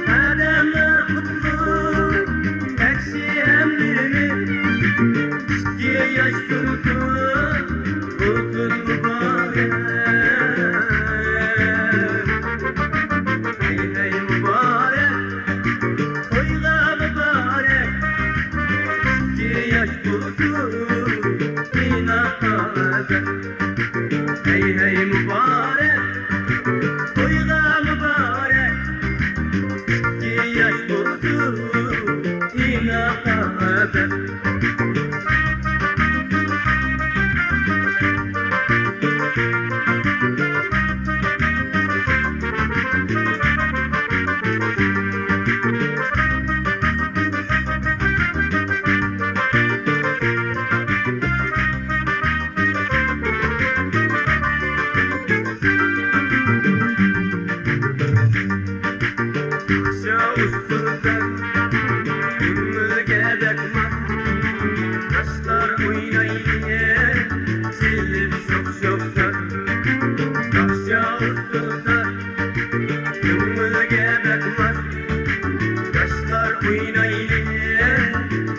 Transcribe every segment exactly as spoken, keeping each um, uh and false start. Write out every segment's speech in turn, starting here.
ئادەملەر قۇتلۇق، ياخشى ھەممىمىز ئىككى ياش تۇرسۇن، بولسۇن مۇبارەك. ھەي، ھەي، مۇبارەك، تويغا مۇبارەك، ئىككى ياش تۇرسۇن، ئىناق ئادەم. ھەي، ھەي، مۇبارەك، تويغا مۇبارەك، ئىككى ياش بولسۇن، ئىناق ئادەم. ياخشى ئۇسسۇل ساز، كۆڭۈلگە بەك ماس. ياشلار ئوينايلى، چېلىپ شوخ-شوخ ساز. ياخشى ئۇسسۇل ساز، كۆڭۈلگە بەك ماس. ياشلار ئوينايلى،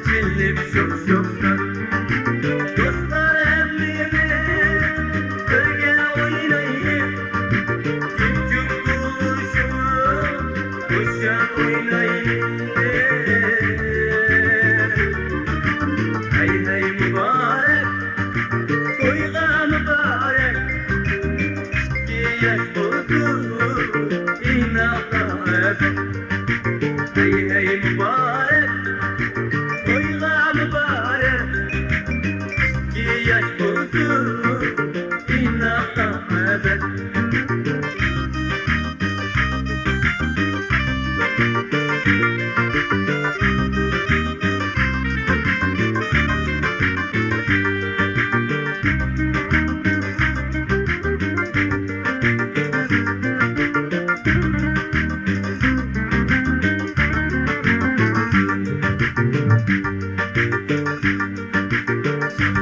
چېلىپ شوخ-شوخ ساز. دوستلار ھەممىمىز بىرگە ئوينايلى، جۈپ-جۈپ بولۇشۇپ خۇشال ئوينايلى. ھەي، ھەي، مۇبارەك، تويغا مۇبارەك، ئىككى ياش بولسۇن، ئىناق ئادەم. ھەي، ھەي، مۇبارەك، تويغا مۇبارەك، ئىككى ياش بولسۇن، ئىناق ئادەم.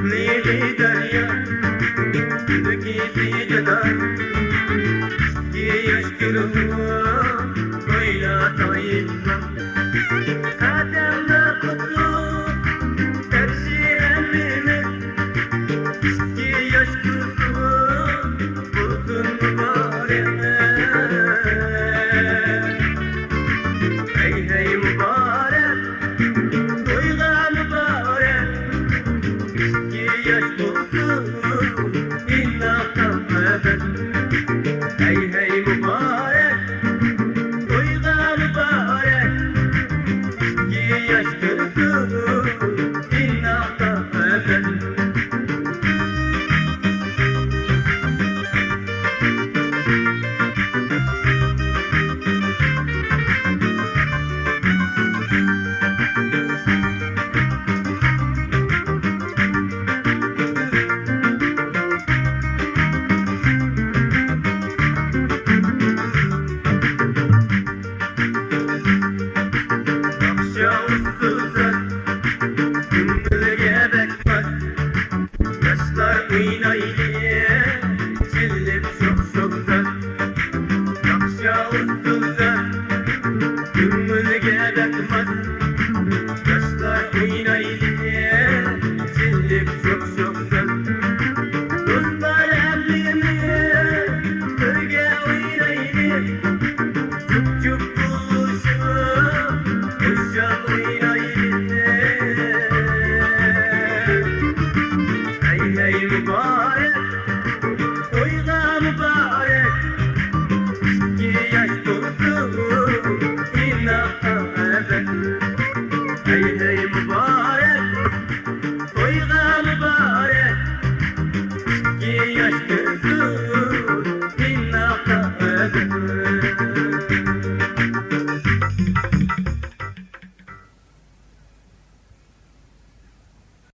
نىلى دەريا، كېچىسى جادا، ئىككى ياش كۆرۈپ، تويلار سايىتلا. ئادەملەر قۇتلۇق، ياخشى ھەممىمىز، ئىككى ياش تۇرسۇن، بولسۇن مۇبارەك. ھەي، ھەي، مۇبارەك، تويغا مۇبارەك، ئىككى ياش بولسۇن، ئىناق ئابەت. كەچتى